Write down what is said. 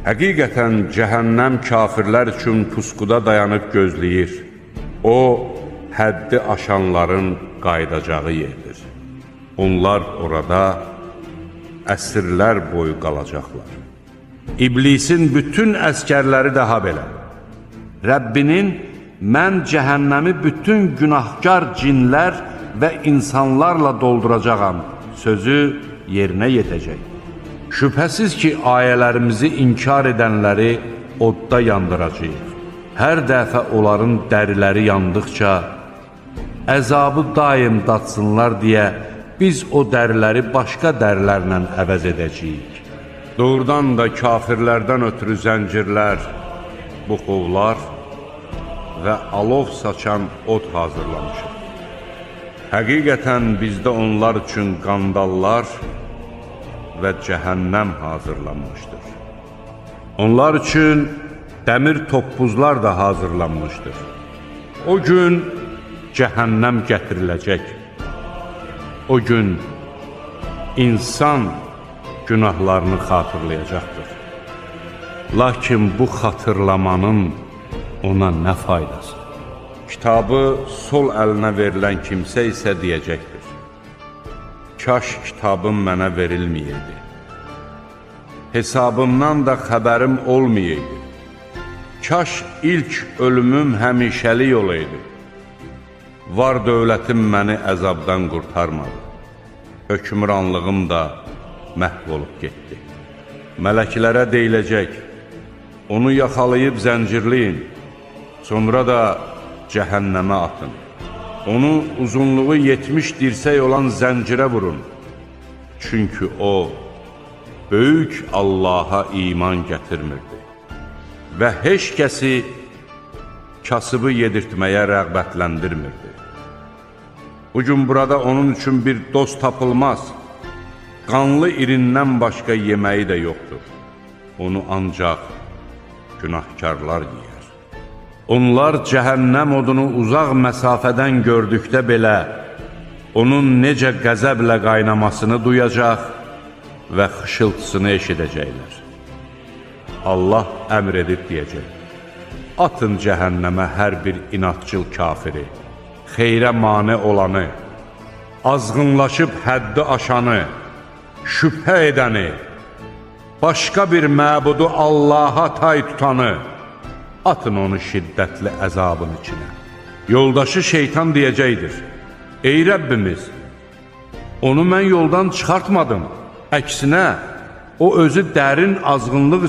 Həqiqətən cəhənnəm kafirlər üçün pusquda dayanıb gözləyir. O, həddi aşanların qayıdacağı yerdir. Onlar orada əsrlər boyu qalacaqlar. İblisin bütün əskərləri daha belə. Rəbbinin mən cəhənnəmi bütün günahkar cinlər və insanlarla dolduracağam sözü yerinə yetəcək. Şübhəsiz ki, ayələrimizi inkar edənləri odda yandıracağıq. Hər dəfə onların dəriləri yandıqca, əzabı daim datsınlar deyə biz o dəriləri başqa dərilərlə əvəz edəcəyik. Doğrudan da kafirlərdən ötürü zəncirlər, buxovlar və alov saçan od hazırlamışıq. Həqiqətən bizdə onlar üçün qandallar və cəhənnəm hazırlanmışdır. Onlar üçün dəmir toppuzlar da hazırlanmışdır. O gün cəhənnəm gətiriləcək. O gün insan günahlarını xatırlayacaqdır. Lakin bu xatırlamanın ona nə faydası? Kitabı sol əlinə verilən kimsə isə deyəcəkdir: Kaş kitabım mənə verilməyəydi. Hesabımdan da xəbərim olmayaydı. Kaş ilk ölümüm həmişəlik olaydı. Var dövlətim məni əzabdan qurtarmadı. Hökmranlığım da məhv olub getdi. Mələklərə deyiləcək: Onu yaxalayıb zəncirləyin, sonra da cəhənnəmə atın. Onu uzunluğu 70 dirsək olan zəncirə vurun. Çünki o, böyük Allaha iman gətirmirdi və heç kəsi kasıbı yedirtməyə rəğbətləndirmirdi. Bugün burada onun üçün bir dost tapılmaz. Qanlı irindən başqa yeməyi də yoxdur. Onu ancaq günahkarlar yeyər. Onlar cəhənnəm odunu uzaq məsafədən gördükdə belə onun necə qəzəblə qaynamasını duyacaq və xışıltısını eşidəcəklər. Allah əmr edib deyəcək: Atın cəhənnəmə hər bir inatçıl kafiri, xeyrə mane olanı, azğınlaşıb həddi aşanı, şübhə edəni, başqa bir məbudu Allaha tay tutanı, atın onu şiddətli əzabın içinə. Yoldaşı şeytan deyəcəkdir: Ey Rəbbimiz, onu mən yoldan çıxartmadım. Əksinə, o özü dərin azğınlıq